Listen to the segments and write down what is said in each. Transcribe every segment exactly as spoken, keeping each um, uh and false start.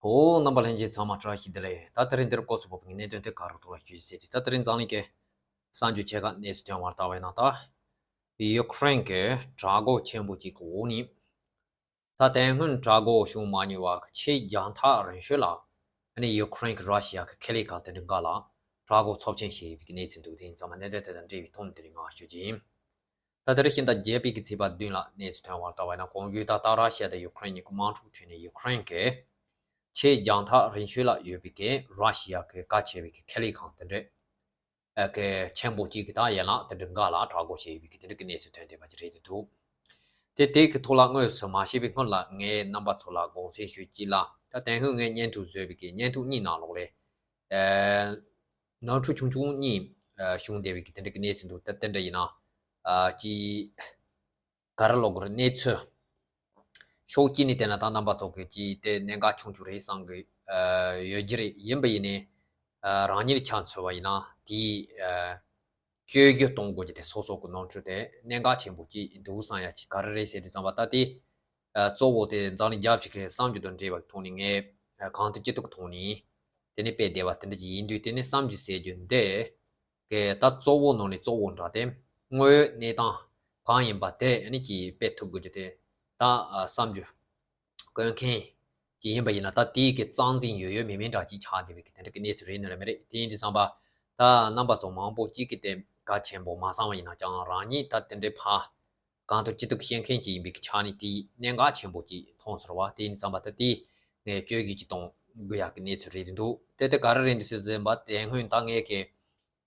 ཨོ། རྣམ་པ་ལྷན་རྒྱས་ཚང་མ་བཀྲ་ཤིས་བདེ་ལེགས། ད་དེ་རིང་འདིར་སྐོར་སུ་བབས་པའི་གནད་དོན་དེ་ག་རུ་ཐུག་ལ་ཞུ་ཞིག་ཟེར་གྱི། ད་དེ་རིང་འཛམ་གླིང་གི་གསར་འགྱུར་ཆེ་ཁག་གནས་ཚུལ་ཐོན་བར་ལྟ་བས་ན། ད་ཡུ་ཁུ་རེན་གྱི་དྲག་འགོག་ཆེན་པོ་གཅིག་གི་འོག་ནས། ད་དེ་སྔོན་དྲག་འགོག་བྱུང་མ་མྱོང་བ་ཆེས་རྒྱང་ཐག་རིང་ཤོས་ལ། ཨ་ནི་ཡུ་ཁུ་རེན་གྱི་ར་ཤི་ཡ་གི་ཁེ་ལས་ཁང་དེ་འདྲ་འགའ་ལ་དྲག་འགོག་ཚབས་ཆེན་བྱས་ཡོད་པའི་གནས་ཚུལ་འདུག་དེ་ཡིན་ཙང་མ་གནད་དོན་དེ་དང་འབྲེལ་བའི་ཐོག་ནས་དེ་རིང་ང་ཞུ་རྒྱུ་ཡིན། ད་དེ་རིང་ཕྱི་ཟླ་བརྒྱད་པའི་གི་ཚེས་པ་བདུན་ལ་གནས་ཚུལ་ཐོན་བར་ལྟ་བས་ན། གོང་བརྗོད་ད་ལྟ་ར་ཤི་ཡ་དང་ཡུ་ཁུ་རེན་གཉིས་ཀྱི་དམག་འཁྲུག་ཁྲོད་ནས་ཡུ་ཁུ་རེན་གྱི་ཆེས་རྒྱང་ཐག་རིང་ཤོས་ལ་ཡོད་པའི་གི་ར་ཤི་ཡ་གི་གལ་ཆེ་བའི་གི་ཁེ་ལས་ཁང་དེ་འདྲ། ཨ། གལ་ཆེན་པོ་གཅིག་གི་ད་ཡན་ལག་དེ་འདྲ་འགའ་ལ་དྲག་འགོག་བྱས་ཡོད་པའི་གི་དེ་འདྲ་གི་གནས་ཚུལ་ཐོན་བསྡད་པ་ཅིག་རེད་འདུག་དེ་དེ་གི་ཐོག་ལ་དངོས་སུ་མ་ཤེས་པའི་སྔོན་ལ་ངས་རྣམ་པ་ཚོ་ལ་དགོངས་སེལ་ཞུ་གཅིག་ལ། ད་དེ་སྔོན་ངས་བརྙན་ཐུང་བཟོས་པའི་གི་བརྙན་ཐུང་གཉིས་ནང་ལོགས་ལས། ཨ། ནོར་འཁྲུལ་ཆུང་ཆུང་གཉིས་ཨ་བྱུང་བསྡད་པའི་གི་དེ་འདྲ་གི་གནས་ཚུལ་འདུག་ད་དེ་འདྲ་ཡིན་ན། ཨ། ཅི། ག་རེ་ལབ་དགོས་རེད། གནས་ཚུལ་ཕྱོགས་གཅིག་ནས་བལྟས་ན་ད་རྣམ་པ་ཚོ་གིས་ཅི་དེ་གནད་འགག་ཆུང་ཆུང་རེད་བསམ་གི་ཨ་ཡོད་ཀྱི་རེད། ཡིན་པ་ཡིན་ནའི་ཨ་རང་ཉིད་ཆ་མཚོན་པ་ཡིན་ན་དེའི་ཨ་བཅོས་བསྒྱུར་གཏོང་དགོས་ཀྱི་དེ་སོ་སོ་གི་ནོར་འཁྲུལ་དེ་གནད་འགག་ཆེན་པོ་གཅིག་འདུག་བསམ་ཡ་ཅིག་ག་རེ་རེད་ཟེར་དུས་ཙམ་པ། ད་དེ་ཨ་གཙོ་བོ་དེ་འཛམ་གླིང་རྒྱ་ཁྱབ་ཀྱི་བསམ་རྒྱུ་དང་འབྲེལ་བའི་ཐོག་ནས་ངས་ཨ་གང་ཐུབ་ཅི་ཐུབ་ཐོག་ནས་དེ་ནས་སྤེལ་བསྡད་པ་དེ་འདྲ་ཅིག་ཡིན་དུས། དེ་ནས་བསམ་རྒྱུ་ཟེར་རྒྱུ་འདི། གི་ད་གཙོ་བོ་ནང་ནས་གཙོ་བོ་འདྲ་དེ། དངོས་ཡོད་གནས་སྟངས་གང་ཡིན་པ་དེ་ཨ་ནི་ཅིག་སྤེལ་ཐུབ་དགོས་རྒྱུ་དེ། ད་ཨ་བསམ་རྒྱུ་བཀོད་མཁན་ཅིག་ཡིན་པ་ཡིན་ན། ད་དེའི་གི་རྩ་འཛིན་ཡོད་ཡོད་མེད་མེད་འདྲ་ཅིག་ཆགས་བསྡད་པའི་གི་དེ་འདྲ་གི་གནས་ཚུལ་རེད་ནི་རེད་མི་རེད། དེ་ཡིན་དུས་ཙམ་པ་ད་རྣམ་པ་ཚོ་མང་པོ་གཅིག་གིས་དེ་གལ་ཆེན་པོ་མ་བསམ་པ་ཡིན་ན་ཀྱང་། རང་ཉིད་ད་དེ་འདྲའི་ཕར་གང་ཐུབ་ཅི་ཐུབ་བཤད་མཁན་ཅིག་ཡིན་པའི་གི་ཆ་ནས་དེའི་གནད་འགག་ཆེན་པོ་ཅིག་མཐོང་སོང་བ། དེ་ཡིན་དུས་ཙམ་པ་ད་དེ་ངས་བཅོས་བསྒྱུར་ཅིག་གཏོང་དགོས་ཡག་གི་གནས་ཚུལ་རེད་འདུག་དེ་དེ་ག་རེ་རེད་འདུག་ཟེར་ཟིན་པ། དེ་སྔོན་ད་ངས་གི་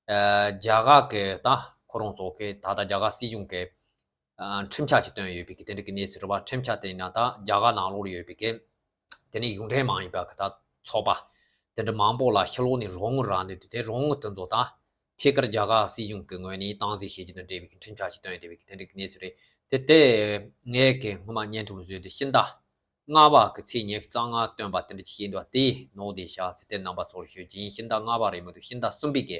ཨ་རྒྱ་གར་གི་ད་ཁོ་རང་ཚོ་གི་ད་ལྟ་རྒྱ་གར་སྲིད་གཞུང་གི་ཨ་ཁྲིམས་འཆར་ཅིག་བཏོན་ཡོད་པའི་གི་དེ་འདྲ་གི་གནས་ཚུལ་རེད་བ། ཁྲིམས་འཆར་དེ་ཡིན་ན་ད་རྒྱ་གར་ནང་ལོགས་ལ་ཡོད་པའི་གི་དེ་ནི་གཞུང་འབྲེལ་མ་ཡིན་པ་གི་ད་ཚོགས་པ་དེ་འདྲ་མང་པོ་ལ་ཕྱི་ལོགས་ནས་རོགས་དངུལ་རག་འདུག་དུས། དེ་རོགས་དངུལ་དེ་ཚོ་ད་ཐད་ཀར་རྒྱ་གར་སྲིད་གཞུང་གི་ངོས་ནས་སྟངས་འཛིན་བྱེད་རྒྱུ་དང་འབྲེལ་བའི་གི་ཁྲིམས་འཆར་ཅིག་བཏོན་ཡོད་པའི་གི་དེ་འདྲ་གི་གནས་ཚུལ་རེད། དེ་དེ་ངས་གི་སྔོན་མ་བརྙན་ཐུང་བཟོས་ཏེ་ཕྱི་ཟླ་ལྔ་པ་གི་ཚེས་ཉི་ཤུ་རྩ་ལྔ་བཏོན་པ་དེ་འདྲ་ཅིག་བཤད་འདུག་དེ་ནོར་བསྡད་ཤག་ཟེར་ཏེ་རྣམ་པ་ཚོར་ཞུ་རྒྱུ་ཡིན། ཕྱི་ཟླ་ལྔ་པ་རེད་མི་འདུག་ཕྱི་ཟླ་གསུམ་པའི་གི་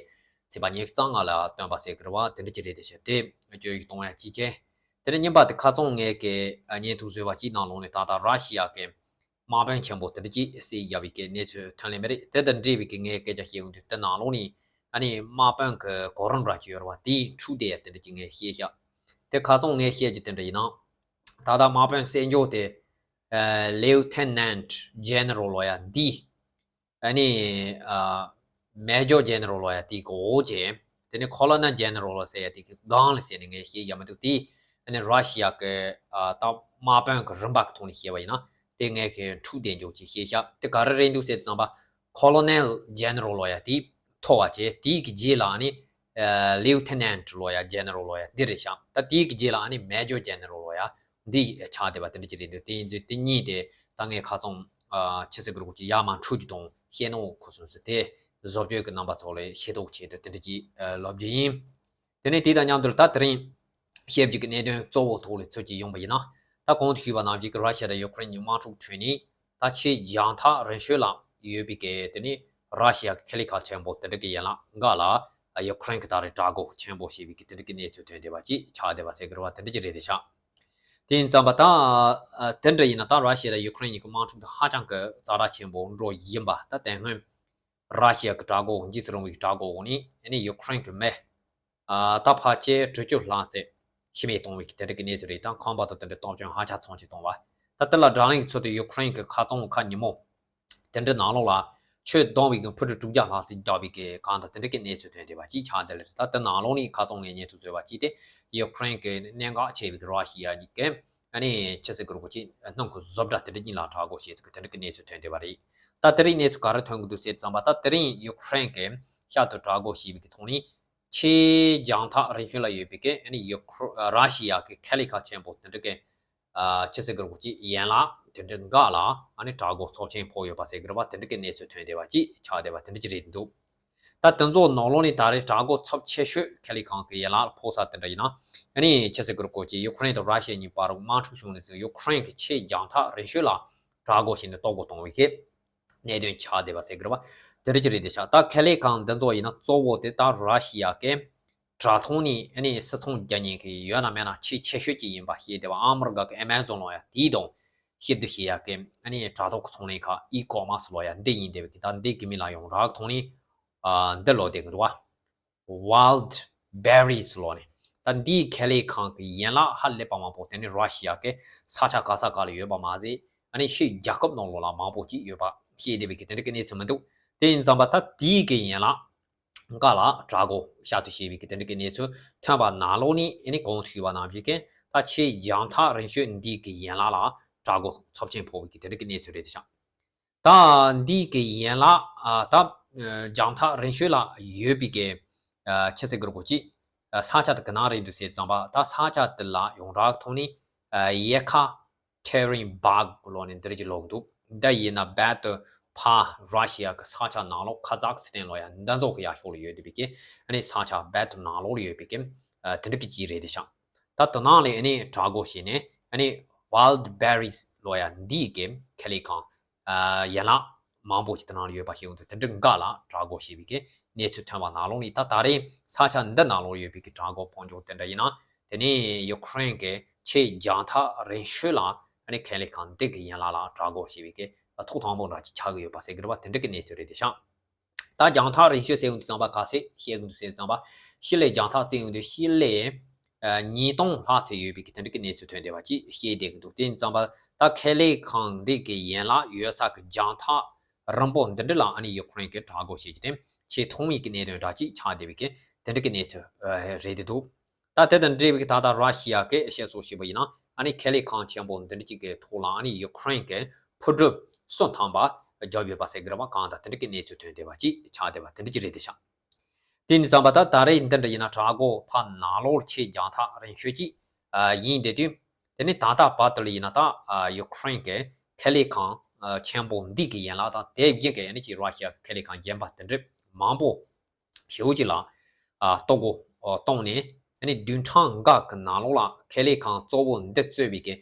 ཚེས་པ་ཉི་ཤུ་རྩ་ལྔ་ལ་བཏོན་པ་ཟེར་གི་རེད་བ། དེ་འདྲ་ཅིག་རེད་དེ་ཤག་དེ་བཅོས་བསྒྱུར་གཏོང་ཡ་གཅིག་བྱས། དེ་ནས་གཉིས་པ་དེ་ཁ་རྩང་ངས་གི་བརྙན་ཐུང་བཟོས་པ་གཅིག་ནང་ལོགས་ནས་ད་ལྟ་ར་ཤི་ཡ་གི་དམག་དཔོན་ཆེན་པོ་དེ་འདྲ་ཅིག་བསད་བཞག་པའི་གི་གནས་ཚུལ་ཐོན་ལེ་མི་རེད། དེ་དང་འབྲེལ་བའི་གི་ངས་སྐད་ཆ་བཤད་ཡོང་དུས། དེ་ནང་ལོགས་ནས་ཨ་ནི་དམག་དཔོན་གི་གོ་རིམ་ར་ཅིག་ཡོད་རེད་བ། དེའི་འཁྲུག་དེ་དེ་འདྲ་ཅིག་ངས་བཤད་ཤག་དེ་ཁ་རྩང་ངས་བཤད་རྒྱུ་དེ་འདྲ་ཡིན་ན། ད་ལྟ་དམག་དཔོན་གསལ་འགྱུར་དེ་ཨ་Lieutenant General ལོ་ཡ་འདི། ཨ་ནི་ཨ་Major General ལོ་ཡ་དེ་གི་འོག་ཅན། དེ་ནས་Colonel General ལོ་ཟེར་ཡ་དེ་གི་སྒང་ལ་ཟེར་ནས་ངས་བཤད་ཡ་མི་འདུག་དེ་ཨ་ནི་ར་ཤི་ཡ་གི་ཨ་ད་དམག་དཔོན་གི་རིམ་པ་གི་ཐོག་ནས་བཤད་པ་ཡིན་ན། དེ་ངས་གི་འཁྲུག་དེ་འཇོག་ཅིག་བཤད་ཤག་དེ་ག་རེ་རེད་འདུག་ཟེར་དུས་ཙམ་པ། Colonel General ལོ་ཡ་དེ་མཐོ་བ་བྱས། དེའི་གི་རྗེས་ལ་ཨ་ནི་ཨ་Lieutenant ལོ་ཡ་General ལོ་ཡ་འདི་རེད་ཤག་ད་དེའི་གི་རྗེས་ལ་ཨ་ནི་Major General ལོ་ཡ་འདི་ཆགས་བསྡད་པ་དེ་འདྲ་ཅིག་རེད་འདུག་དེ་ཡིན་དུས་དེ་གཉིས་དེ་ད་ངས་ཁ་རྩང་ཨ་ཆི་ཟེར་གི་རེད་གོ་ཅིག་ཡར་མར་འཁྲུག་རྒྱུ་དང་བཤད་ནོ་གོ་སོང་ཟེར་ཏེ། བཟོ་བཅོས་ཀྱི་རྣམ་པ་ཚོ་ལ་ཤེས་རྟོགས་ཆེད་དུ་དེ་འདྲ་ཅིག་ཨ་ལབ་རྒྱུ་ཡིན། དེ་ནས་དེ་དང་མཉམ་དུ་ད་དེ་རིང་བཤད་རྒྱུ་གི་གནད་དོན་གཙོ་བོ་ཐོག་ལ་ཚུར་ཅིག་ཡོང་པ་ཡིན་ན། ད་གོང་དུ་ཞུས་པ་ནང་བཞིན་གྱི་ར་ཤི་ཡ་དང་ཡུ་ཁུ་རེན་གཉིས་དམག་འཁྲུག་ཁྲོད་ནས་ད་ཆེས་རྒྱང་ཐག་རིང་ཤོས་ལ་ཡོད་པའི་གི་དེ་ནི་ར་ཤི་ཡ་གི་ཁེ་ལས་ཁང་ཆེན་པོ་དེ་འདྲ་གི་ཡན་ལག་འགའ་ལ་ཡུ་ཁུ་རེན་གྱིས་ད་རེས་དྲག་འགོག་ཆེན་པོ་བྱས་པའི་གི་དེ་འདྲ་གི་གནས་ཚུལ་ཐོན་བསྡད་པ་ཅིག་ཆགས་བསྡད་པ་ཟེར་གི་རེད་བ། དེ་འདྲ་ཅིག་རེད་དེ་ཤག་དེ་ཡིན་ཙམ་པ་ད་ཨ་དེ་འདྲ་ཡིན་ན། ད་ར་ཤི་ཡ་དང་ཡུ་ཁུ་རེན་གཉིས་ཀྱི་དམག་འཁྲུག་འདི་ཧ་ཅང་གི་ཛ་དྲག་ཆེན་པོ་འགྲོ་བཞིན་པ། ད་དེ་སྔོན་ར་ཤི་ཡ་གི་དྲག་འགོག་འཇིགས་སུ་རུང་བའི་དྲག་འགོག་འོག་ནས་ཨ་ནི་ཡུ་ཁུ་རེན་གྱི་མི་ཨ་ད་ཕལ་ཆེར་དྲུག་ཅུ་ལྷག་ཙམ་ཤི་རྨས་བཏང་བའི་གི་དེ་འདྲ་གི་གནས་ཚུལ་རེད། ད་ཁང་པ་དང་དེ་འདྲ་གཏོར་སྐྱོན་ཧ་ཅང་ཚབས་ཆེན་བཏང་བ། ད་དེ་ལ་བགྲོ་གླེང་གི་ཚུལ་དུ་ཡུ་ཁུ་རེན་གྱི་ཁ་རྩང་ཁ་ཉིན་མོ་དེ་འདྲ་ནང་ལོགས་ལ་ཆུ་བཏང་བའི་གི་འཕུར་གྲུ་དྲུག་བརྒྱ་ལྷག་ཙམ་བརྒྱབ་པའི་གི་གང་ལྟར་དེ་འདྲ་གི་གནས་ཚུལ་ཐོན་བསྡད་པ་ཅིག་ཆགས་བསྡད་ལེ་རེད། ད་དེ་ནང་ལོགས་ནས་ཁ་རྩང་ངས་བརྙན་ཐུང་བཟོས་པ་ཅིག་དེ་ཡུ་ཁུ་རེན་གྱི་གནད་འགག་ཆེ་བའི་གི་ར་ཤི་ཡ་གཉིས་ཀྱི་ཨ་ནི་ཆི་ཟེར་གི་རེད་གོ་ཅིག་སྣུམ་འཁོར་བཟོ་གྲྭ་དེ་འདྲ་གཉིས་ལ་དྲག་འགོག་བྱས་ཚུལ་གྱི་དེ་འདྲ་གི་གནས་ཚུལ་ཐོན་བསྡད་པ་རེད། ད་དེ་རིང་གནས་ཚུལ་ག་རེ་ཐོན་གི་འདུག་ཟེར་ཙམ་པ། ད་དེ་རིང་ཡུ་ཁུ་རེན་གྱི་ཤར་དུ་དྲག་འགོག་བྱས་པའི་གི་ཐོག་ནས་ཆེས་རྒྱང་ཐག་རིང་ཤོས་ལ་ཡོད་པའི་གི་ཨ་ནི་ཡུ་ཁུ་ར་ཤི་ཡ་གི་ཁེ་ལས་ཁང་ཆེན་པོ་དེ་འདྲ་གི་ཨ་ཆི་ཟེར་གི་རེད་གོ་ཅིག་ཡན་ལག་དེ་འདྲ་འགའ་ལ་ཨ་ནི་དྲག་འགོག་ཚབས་ཆེན་ཕོག་ཡོད་པ་ཟེར་གི་རེད་བ། དེ་འདྲ་གི་གནས་ཚུལ་ཐོན་བསྡད་པ་ཅིག་ཆགས་བསྡད་པ་དེ་འདྲ་ཅིག་རེད་འདུག་ད་དེ་ཚོ་ནང་ལོགས་ནས་ད་རེས་དྲག་འགོག་ཚབས་ཆེ་ཤོས་ཁེ་ལས་ཁང་གི་ཡན་ལག་ཕོག་ས་དེ་འདྲ་ཡིན་ན། ཨ་ནི་ཆི་ཟེར་གི་རེད་གོ་ཅིག་ཡུ་ཁུ་རེན་དང་ར་ཤི་ཡ་གཉིས་བར་དམག་འཁྲུག་བྱུང་ནས་ཟིན། ཡུ་ཁུ་རེན་གྱི་ཆེས་རྒྱང་ཐག་རིང་ཤོས་ལ་དྲག་འགོག་བྱས་ནས་གཏོར་རྒོལ་གཏོང་བའི་གི་གནད་དོན་ཆགས་བསྡད་པ་ཟེར་གི་རེད་བ། དེ་འདྲ་ཅིག་རེད་དེ་ཤག་ད་ཁེ་ལས་ཁང་འདི་ཚོ་ཡིན་ན་གཙོ་བོ་དེ་ད་ར་ཤི་ཡ་གི་དྲ་ཐོག་ནས་ཨ་ནི་སིལ་ཚོང་རྒྱག་མཁན་གྱི་ཡོད་ན་མེད་ན་ཆེས་ཆེ་ཤོས་ཅིག་ཡིན་པ་ཤེས་བསྡད་པ། ཨ་མི་རི་ཀ་གི་ཨེ་མ་ཛོན་ལབ་ཡ་དེ་དང་ ཤེས་བདེ་ཤེས་ཡག་གི་ཨ་ནི་དྲ་ཐོག་གི་ཚོང་ལས་ཁག་ཨི་ཀོ་མར་སི་ལོ་ཡ་འདི་ཡིན་བསྡད་པའི་གི་ད་འདི་གི་མི་ལ་ཡོང་རག་ཐོག་ནས་ཨ་འདི་ལོ་བསྡད་གི་འདུག་བ། Wild Berries ལོ་ནས། ད་འདིའི་ཁེ་ལས་ཁང་གི་ཡན་ལག་ཧ་ལས་པ་མང་པོ་དེ་ནི་ར་ཤི་ཡ་གི་ས་ཆ་ག་ས་ག་ལ་ཡོད་པ་མ་ཟད། ཨ་ནི་ཕྱིའི་རྒྱལ་ཁབ་ནང་ལོགས་ལ་མང་པོ་ཅིག་ཡོད་པ་ཤེས་བསྡད་པའི་གི་དེ་འདྲ་གི་གནས་ཚུལ་མི་འདུག་དེ་ཡིན་ཙང་པ་ད་དེའི་གི་ཡན་ལག་འགའ་ལ་དྲ་སྒོ་བཤད་དུ་བྱས་པའི་གི་དེ་འདྲ་གི་གནས་ཚུལ་ཐོན་པ་ནང་ལོགས་ནས་ཨ་ནི་གོང་དུ་ཞུས་པ་ནང་བཞིན་གི་ད་ཆེས་རྒྱང་ཐག་རིང་ཤོས་འདིའི་གི་ཡན་ལག་ལ་དྲ་སྒོ་ཚབས་ཆེན་ཕོག་པའི་གི་དེ་འདྲ་གི་གནས་ཚུལ་རེད་དེ་ཤག་ད་འདི་གི་ཡན་ལག་ཨ་ད་ཨ་རྒྱང་ཐག་རིང་ཤོས་ལ་ཡོད་པའི་གི་ཨ་ཆི་ཟེར་གི་རེད་གོ་ཅི། ཨ་ས་ཆ་དེ་ག་ན་རེད་འདུག་ཟེར་ཙང་པ་ད་ས་ཆ་དེ་ལ་ཡོང་རག་ཐོག་ནི་ཨ་ཡེ་ཁ་ཐེ་རིན་བྷག་ལོ་ནི་འདི་རིགས་ཀྱི་ལོག་འདུག་ད་ཡིན་ན་རྦད་དེ་ཕ་ར་ཤི་ཡ་གི་ས་ཆ་ནང་ལོགས་ཁ་ཛག་སི་ཐན་ལོ་ཡ་འདི་ཚོ་གི་ཡ་ཤོག་ལ་ཡོད་བསྡད་པའི་གི་ཨ་ནི་ས་ཆ་རྦད་དེ་ནང་ལོགས་ལ་ཡོད་པའི་གི་ཨ་དེ་འདྲ་གི་ཅིག་རེད་དེ་ཤག་ད་དེ་ནང་ལས་ཨ་ནི་དྲ་སྒོ་བྱས་ནས་ཨ་ནི་Wild Berries ལོ་ཡ་འདིའི་གི་ཁེ་ལས་ཁང་ཨ་ཡན་ལག་མང་པོ་ཅིག་དེ་ནང་ལ་ཡོད་པ་ཤེས་ཡོང་དུས་དེ་འདྲ་འགའ་ལ་དྲ་སྒོ་ཞེས་པའི་གི་གནས་ཚུལ་ཐོན་པ་ནང་ལོགས་ནས་ད་ད་རེས་ས་ཆ་འདི་ནང་ལོགས་ཡོད་པའི་གི་དྲ་སྒོ་ཕོག་འཇོག་དེ་འདྲ་ཡིན་ན་དེ་ནས་ཡུ་ཁུ་རེན་གི་ཆེས་རྒྱང་ཐག་རིང་ཤོས་ལ་ཨ་ནི་ཁེ་ལས་ཁང་འདི་གི་ཡན་ལག་ལ་དྲ་སྒོ་ཞེས་པའི་གི་ཐོག་དང་པོ་འདྲ་ཅིག་ཆགས་ཀྱི་ཡོད་པ་ཟེར་གི་རེད་པ། དེ་འདྲ་གི་གནས་ཚུལ་རེད་དེ་ཤག་ད་རྒྱང་ཐག་རིང་ཤོས་ཟེར་ཡོང་དུས་ཙམ་པ་ག་ཚད་བཤད་གི་འདུག་ཟེར་ཙམ་པ་ཤི་ལེ་རྒྱང་ཐག་ཟེར་ཡོང་དུས་ཤི་ལེ་ཨ་ཉིས་སྟོང་ལྷག་ཙམ་ཡོད་པའི་གི་དེ་འདྲ་གི་གནས་ཚུལ་ཐོན་བསྡད་པ་ཅིག་བཤད་བསྡད་གི་འདུག་དེ་ཡིན་ཙམ་པ་ད་ཁེ་ལས་ཁང་འདི་གི་ཡན་ལག་ཡོད་ས་གི་རྒྱང་ཐག་རིང་པོ་འདི་འདྲ་ལ་ཨ་ནི་ཡུ་ཁུ་རེན་གི་དྲག་རྒོལ་བྱེད་རྒྱུ་དེ་ཆེས་ཐོག་མའི་གི་གནད་དོན་འདྲ་ཅིག་ཆགས་བསྡད་པའི་གི་དེ་འདྲ་གི་གནས་ཚུལ་ཨ་རེད་དེ་འདུག་ད་དེ་དང་འབྲེལ་བའི་ད་ལྟ་ར་ཤི་ཡ་གི་བཤད་སྲོལ་ཞིག་པ་ཡིན་ན་ཨ་ནི་ཁེ་ལས་ཁང་ཆེན་པོ་འདི་འདྲ་ཅིག་གི་ཐོག་ལ་ཨ་ནི་ཡུ་ཁུ་རེན་གི་ཕུ་གྲུ་སོ་ཐམ་པ་བརྒྱབ་ཡོད་པ་ཟེར་གི་རེད་པ། གང་ལྟར་དེ་འདྲ་གི་གནས་ཚུལ་ཐོན་བསྡད་པ་ཅིག་ཆགས་བསྡད་པ་དེ་འདྲ་ཅིག་རེད་དེ་ཤག་དེ་ནི་བསམ་པ་ད་ད་རེས་འདི་འདྲ་ཡིན་ན་དྲག་རྒོལ་ཕར་ནང་ལོགས་ཆེས་རྒྱང་ཐག་རིང་ཤོས་ཅིག་ཡིན་བསྡད་དུས་དེ་ནི་ད་ལྟ་བར་དུ་ལ་ཡིན་ན་ད་ཡུ་ཁུ་རེན་གི་ཁེ་ལས་ཁང་ཆེན་པོ་འདི་གི་ཡན་ལག་དང་དེ་བཞིན་གི་ཡང་ན་ཅིག་ར་ཤི་ཡ་གི་ཁེ་ལས་ཁང་གཞན་པ་དེ་འདྲ་མང་པོ་ཞེ་པོ་ཅིག་ལ་ཨ་གཏོར་རྒོལ་ཨ་བཏང་ནས་ཨ་ནི་བདུན་ཕྲག་འགའ་གི་ནང་ལོགས་ལ་ཁེ་ལས་ཁང་གཙོ་བོ་འདི་གཙོས་པའི་གི་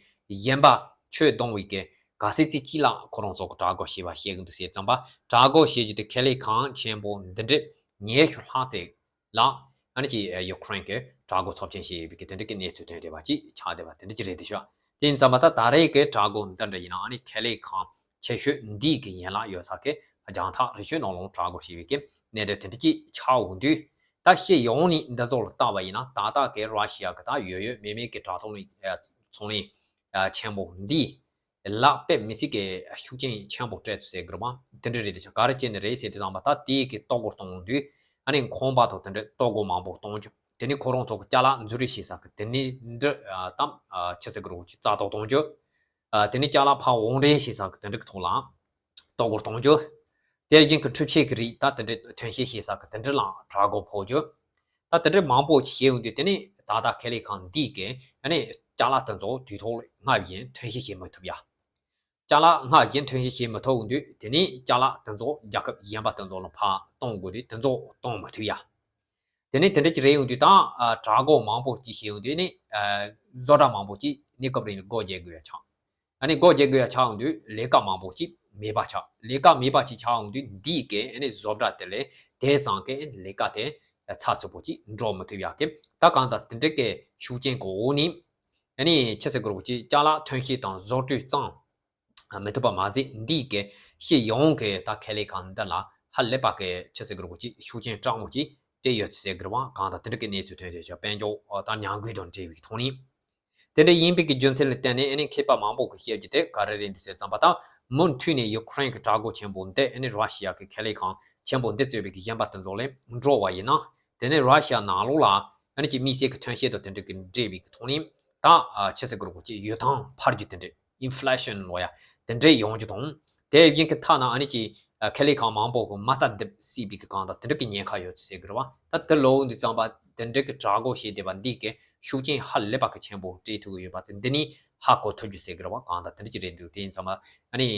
གཞན་པ་ཆོས་གཏོང་བའི་གི་ག་ཚད་ཅིག་ལ་ཁོ་རང་ཚོ་གི་དྲག་རྒོལ་བྱས་པ་ཤེས་གི་འདུག་ཟེར་ཙམ་པ། དྲག་རྒོལ་བྱེད་རྒྱུ་དེ་ཁེ་ལས་ཁང་ཆེན་པོ་འདི་འདྲ་ཉི་ཤུ་ལྷག་ཙམ་ལ་ཨ་ནི་ཅིག་ཡུ་ཁུ་རེན་གི་དྲག་རྒོལ་ཚབས་ཆེན་བྱས་ཡོད་པའི་གི་དེ་འདྲ་གི་གནས་ཚུལ་ཐོན་བསྡད་པ་ཅིག་ཆགས་བསྡད་པ་དེ་འདྲ་ཅིག་རེད་དེ་ཤག་དེ་ཡིན་ཙམ་པ་ད་ད་རེས་གི་དྲག་རྒོལ་འདི་འདྲ་ཡིན་ན་ཨ་ནི་ཁེ་ལས་ཁང་ཆེ་ཤོས་འདི་གི་ཡན་ལག་ཡོད་ས་གི་རྒྱང་ཐག་རིང་ཤོས་ནང་ལོགས་དྲག་རྒོལ་བྱས་པའི་གི་གནད་དོན་དེ་འདྲ་ཅིག་ཆགས་འོང་དུས། ད་སྤྱི་ཡོངས་ནས་འདི་ཚོ་ལ་བལྟས་པ་ཡིན་ན་ད་ལྟ་གི་ར་ཤི་ཡ་གི་ད་ཡོད་ཡོད་མེད་མེད་གི་དྲག་ཐོག་ནས་ཚོང་ལས་ཆེན་པོ་འདི་ལ་དཔེ་མི་སྲིད་ཀྱི་ཤུགས་རྐྱེན་ཆེན་པོ་སྤྲད་ཚུལ་ཟེར་དགོས་རེད་པ། འདི་འདྲ་རེད་དེ་ཆ་ག་རེ་བྱས་ནས་རེད་ཟེར་དུས་ཙམ་པ་ད་དེའི་གི་གཏོར་རྒོལ་གཏོང་དུས་ཨ་ནི་ཁང་པ་ཐོག་དེ་འདྲ་གཏོར་རྒོལ་མང་པོ་གཏོང་རྒྱུ། དེ་ནི་ཁོ་རང་ཚོ་གི་ཅ་ལག་འཛུལ་རེས་བྱེད་ས་གི་དེ་ནི་འདྲ་དམ་ཆི་ཟེར་དགོས་རེད་ཅིག་རྩ་གཏོར་གཏོང་རྒྱུ། དེ་ནི་ཅ་ལག་ཕར་དབོར་འདྲེན་བྱེད་ས་གི་དེ་འདྲ་གི་ཐོག་ལ་གཏོར་རྒོལ་གཏོང་རྒྱུ། དེ་བཞིན་གི་འཕྲུལ་ཆས་ཀྱི་རིགས་ད་དེ་འདྲ་ཐོན་སྐྱེད་བྱེད་ས་གི་དེ་འདྲ་ལ་དྲག་རྒོལ་ཕོག་རྒྱུ། ད་དེ་འདྲ་མང་པོ་ཞིག་བྱས་ཡོང་དུས་དེ་ནི་ད་ལྟ་ཁེ་ལས་ཁང་འདིས་ཀྱི་ཨ་ནི་ཅ་ལག་དེ་ཚོ་དུས་ཐོག་ལ་སྔར་བཞིན་ཐོན་སྐྱེད་བྱེད་མི་ཐུབ་ཡ། ཅ་ལག་སྔར་བཞིན་ཐོན་སྐྱེད་བྱེད་མི་ཐུབ་ཡོང་དུས་དེ་ནི་ཅ་ལག་དེ་ཚོ་རྒྱལ་ཁབ་གཞན་པ་དེ་ཚོ་ལ་ཕར་གཏོང་དགོས་དུས་དེ་ཚོ་གཏོང་མི་ཐུབ་ཡ། དེ་ནས་དེ་འདྲ་ཅིག་རེད་ཡོང་དུས་ད་ཨ་དྲག་རྒོལ་མང་པོ་ཅིག་བྱས་ཡོང་དུས་ནི་ཨ་བཟོ་གྲྭ་མང་པོ་ཅིག་གནས་སྐབས་རིང་ལ་སྒོ་འབྱེད་དགོས་ཡ་ཆགས། ཨ་ནི་སྒོ་འབྱེད་དགོས་ཡ་ཆགས་ཡོང་དུས་ལས་ཀ་མང་པོ་ཅིག་མེད་པ་ཆགས། ལས་ཀ་མེད་པ་ཅིག་ཆགས་ཡོང་དུས་འདིའི་གི་ཨ་ནི་བཟོ་གྲྭ་དེ་ལས་དེ་ཙང་གི་ལས་ཀ་དེ་ཚགས་ཚུད་པོ་ཅིག་འགྲོ་མི་ཐུབ་ཡ་གི་ད་གང་ལྟར་དེ་འདྲ་གི་ཤུགས་རྐྱེན་གི་འོག་ནས་ཨ་ནི་ཆི་ཟེར་དགོས་རེད་ཅིག་ཅ་ལག་ཐོན་སྐྱེད་དང་བཟོ་སྐྲུན་གཙང་མི་ཐུབ་པ་མ་ཟད་འདིའི་གི་སྤྱི་ཡོངས་ཀྱི་ད་ཁེ་ལས་ཁང་འདི་ལ་ཧ་ལས་པ་གི་ཆི་ཟེར་དགོས་རེད་ཅིག་ཤུགས་རྐྱེན་དྲག་མོ་ཅིག་སྤྲད་ཡོད་ཟེར་དགོས་རེད་པ། གང་ལྟར་དེ་འདྲ་གི་གནས་ཚུལ་ཐོན་རེད་ཅག་དཔལ་འབྱོར་དང་ཉམས་རྒུད་དང་འབྲེལ་བའི་ཐོག་ནས། དེ་འདྲ་ཡིན་པའི་གི་རྒྱུ་མཚན་ལ་བརྟེན་ནས་ཨ་ནི་མཁས་པ་མང་པོ་གི་བཤད་རྒྱུ་དེ་ག་རེ་རེད་འདུག་ཟེར་ཙམ་པ་ད་མུ་མཐུད་ནས་ཡུ་ཁུ་རེན་གི་དྲག་རྒོལ་ཆེན་པོ་འདི་ཨ་ནི་ར་ཤི་ཡ་གི་ཁེ་ལས་ཁང་ཆེན་པོ་འདི་གཙོས་པའི་གི་གཞན་པ་དེ་ཚོ་ལ་འགྲོ་བ་ཡིན་ན་དེ་ནི་ར་ཤི་ཡ་ནང་ལོགས་ལ་ཨ་ནི་ཅིག་དམིགས་བསལ་གི་ཐོན་སྐྱེད་དང་དེ་འདྲ་གི་འབྲེལ་བའི་གི་ཐོག་ནས་ད་ཆི་ཟེར་དགོས་རེད་ཅིག་ཡོད་ཐང་འཕར་རྒྱུ་དེ་འདྲ། ཨིན་ཕི་ལེ་ཤན་ལོ་ཡ་དེ་འདྲ་ཡོང་རྒྱུ་དང་། དེ་བཞིན་གྱི་ཐ་ན་ཨ་ནི་ཅིག་ཁེ་ལས་ཁང་མང་པོ་གི་མ་རྩ་རྡིབ་སྲིད་པའི་གི་གང་ལྟར་དེ་འདྲ་གི་ཉེན་ཁ་ཡོད་ཚུལ་ཟེར་གི་རེད་བ། ད་དེ་ལོ་འདི་ཙམ་པ་དེ་འདྲ་གི་དྲག་རྒོལ་བྱེད་བསྡད་པ་འདི་གི་ཤུགས་རྐྱེན་ཧ་ལས་པ་གི་ཆེན་པོ་སྤྲད་ཐུབ་ཀྱི་ཡོད་པ་ཚེ་འདི་ནི་ཧ་གོ་ཐུབ་རྒྱུ་ཟེར་གི་རེད་བ། གང་ལྟར་དེ་འདྲ་ཅིག་རེད་འདུག་དེ་ཡིན་ཙམ་པ་ཨ་ནི་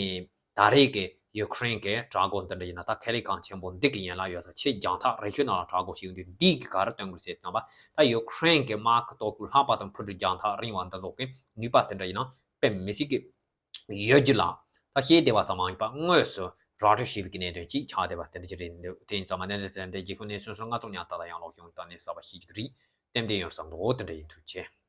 ད་རེས་ཀྱི་ཡུ་ཁུ་རེན་གྱི་དྲག་རྒོལ་འདི་འདྲ་ཡིན་ན་ད་ཁེ་ལས་ཁང་ཆེན་པོ་འདི་གི་ཡན་ལག་ཡོད་ས་ཆེས་རྒྱང་ཐག་རིང་ཤོས་ནང་ལ་དྲག་རྒོལ་བྱེད་ཀྱི་འདུག་འདི་གི་ག་རེ་སྟོན་གི་རེད་ཟེར་ཙམ་པ་ད་ཡུ་ཁུ་རེན་གྱི་དམག་གི་ཐོག་གི་ལྷག་པ་དང་ཕུ་གུ་རྒྱང་ཐག་རིང་བ་འདི་ཚོ་གི་ནུས་པ་དེ་འདྲ་ཡིན་ན་དཔེ་མི་སྲིད་ཀྱི་ཡོད་རྒྱུ་ལ་ད་ཤེས་བདེ་བ་ཙམ་མ་ཡིན་པ་དངོས་སུ་ར་སྤྲོད་བྱས་པའི་གི་གནད་དོན་ཅིག་ཆགས་བསྡད་པ་དེ་འདྲ་ཅིག་རེད་འདུག་དེ་ཡིན་ཙམ་པ་གནད་དོན་དེ་འདྲ་རྒྱལ་ཁབ་གནས་ཚུལ་སོགས་ང་ཚོ་ཉག་ཏག་ཏག་ཡང་ལོག་བྱུང་ད་གནས་གསར་པ་ཤེས་ཀྱི་རེད། ཏན་ཏན་ཡོང་བསམ་འདུག་དེ་འདྲ་ཡིན། ཐུགས་རྗེ་ཆེ།